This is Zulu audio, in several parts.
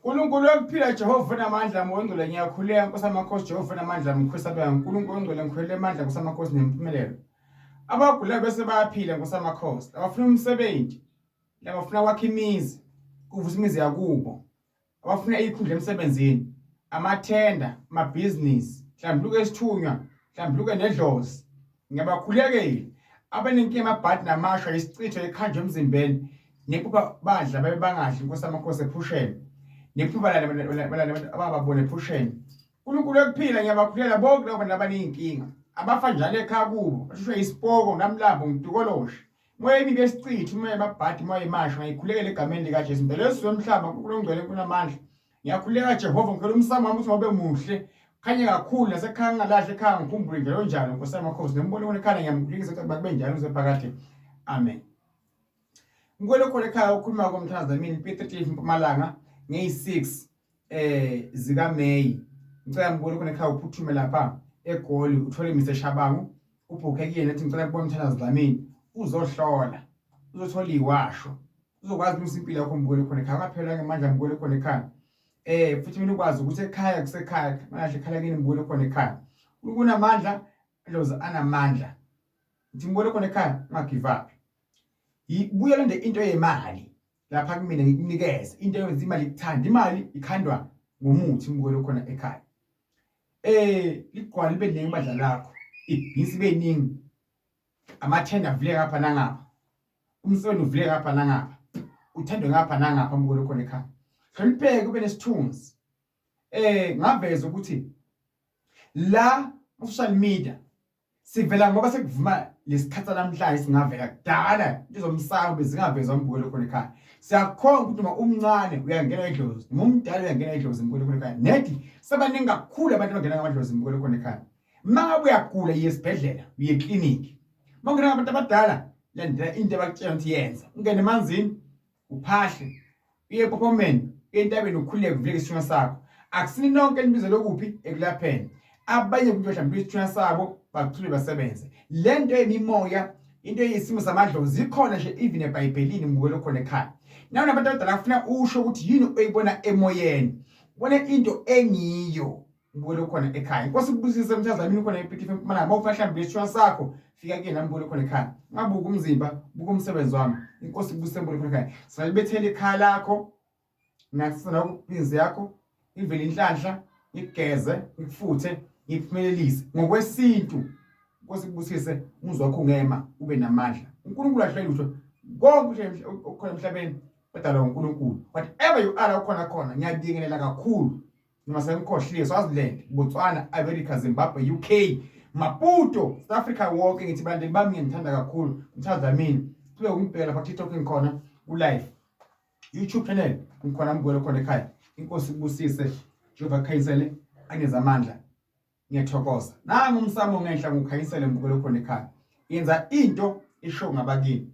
Nkulunkulu wokuphila Jehova namandla mongcwele ngiyakhuleka Nkosi amakhosi Jehova namandla mkhosi abeka Nkulunkulu ongcwele ngikhulele amandla Nkosi amakhosi nempumelelo. Abagulayo bese bayaphila Nkosi amakhosi abafuna umsebenzi labafuna kwakha imizi kuvusa imizi yakubo abafuna ikhundla emsebenzini amathenda amabhizinisi hlambuluke isithunywa hlambuluke nedlozi ngiyabakhulekela abanenkinga amabhadi namashwa isichitho ekhanjwa emzimbeni nephupha badla babe bangadli inkosi amakhosi ephusheni nephupha balale abababona ephusheni uNkulunkulu ekuphila ngiyabakhulela bonke labo bantu abaney'nkinga abafa njalo ekhaya kubo bashushwe isipoko ngamlambo ngitukoloshe Moya emibi esichitha, umoya yamabhadi, umoya yemasho, ngiyikhulekela egameni likaJesu. Mdala wesizwe womhlaba, uNkulunkulu ongcwele kunamandla. Ngiyakhuleka Jehova, ngicela umsamo wami ukuthi mawube muhle. Khanye kakhulu nasekhaya ngingalahle ekhaya ngikhumbule njalo njalo Nkosi yamakhosi. Nembono onekhaya ngiyamkhulekisa ukuthi bakube njalo kuze phakade. Amen. Ngibuyele khona ekhaya ukhuluma komthandazo Dlamini P35 Mpumalanga ngeyi-6 zika May. Ngicela ngibuyele khona ekhaya uphuthume lapha eGoli uthole Mr Shabangu ubhukhe kuyena ethi ngicela kubona umthandazo Dlamini uzohlola uzothola iwasho uzokwazi ukulungisa impilo yakho mbukele khona ekhaya ungaphela ngemandla mbukele khona ekhaya futhi mina ukwazi ukuthi ekhaya kusekhaya manje ekhaya kini mbukele khona ekhaya kunamandla dlozi anamandla ngithi mbukele khona ekhaya unga give up buya lande into yemali lapha kumina ngikunikeze into eyenza imali ikuthanda imali ikhandwa ngomuthi mbukele khona ekhaya ligqwala libe liningi ibandla lakho ibhizinisi ibe ningi amathenda avuleke ngapha nangapha umsebenzi uvuleke ngapha nangapha uthandwe ngapha nangapha mbukele khona ekhaya hlonipheke ube nesithunzi ngaveza ukuthi la ku-social media Sivela ngoba sekuvuma lesikhathi sanamhlanje singavela kudala into zomsamo bezingavezwa mbukelo khona ekhaya. Siyakhonga ukuthi noma umncane uyangena idlozi, noma umdala uyangena idlozi mbukelo khona ekhaya. Nedi sebaningi kakhulu abantu abangena ngamadlozi mbukelo khona ekhaya. Uma ngabe uyagula uye esibhedlela, uye ekliniki. Uma ungena ngabantu abadala landela into abakutshela ukuthi yenza. Ungene emanzini uphahle uye epophomeni uye entabeni ukhululeke uvuleke isithunywa sakho akusini nonke enibizelwe kuphi ekulapheni abanye kuthi mhlawumbe isithunywa sabo bachube basebenze le nto yemimoya into eyisimo samadlozi ikhona nje even ebhayibhelini mbukelo khona ekhaya nawe nabantu abadala kufuna usho ukuthi yini oyibona emoyeni ubone into engiyo Mbukelo khona ekhaya. Inkosi ikubusise mthaza mina khona ePTF eMpumalanga. Mawufuna mhlawumbe isithunywa sakho fika kuyena mbukelo khona ekhaya. Ungabuki umzimba, buka umsebenzi wami. Inkosi ikubusise mbukelo khona ekhaya. Salibethela ikhaya lakho. Ngakusiza nakubhizinisi yakho. Ivele inhlanhla, ngikugeze, ngikufuthe, ngikuphumelelise ngokwesintu. Inkosi ikubusise umuzi wakho ungema ube namandla. uNkulunkulu ahlele lutho. Konke okukhona emhlabeni kwadalwa uNkulunkulu. Whatever you are ukhona khona ngiyabingelela kakhulu. Noma sengikhohliwe Swaziland, Botswana, America, Zimbabwe, UK, Maputo, South Africa wonke ngithi balandeli bami ngiyanithanda kakhulu. Ngithanda mina. Kube ukungibheka lapha TikTok ngikhona ku live. YouTube channel ngikhona ngibukele khona ekhaya. Inkosi ikubusise. Jehova khanyisele aneze amandla. Ngiyathokoza. Nangu umsamo ngenhla ngikhanyisele ngibukele khona ekhaya. Yenza into isho ngabakini.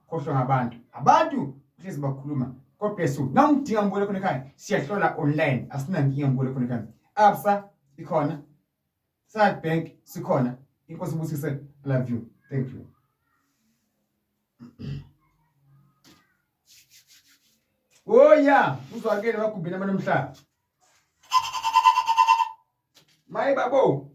Khohlwa ngabantu. Abantu hlezi bakhuluma. God bless you. Nawungidinga ngibukele khona ekhaya. Siyahlola online. Asinankinga ngibukele khona ekhaya. Absa ikhona. Side Bank sikhona. Inkosi ibusise. I love you. Thank you. Oh yeah, uzwakele magumbini amanomhlaba. Maye babo.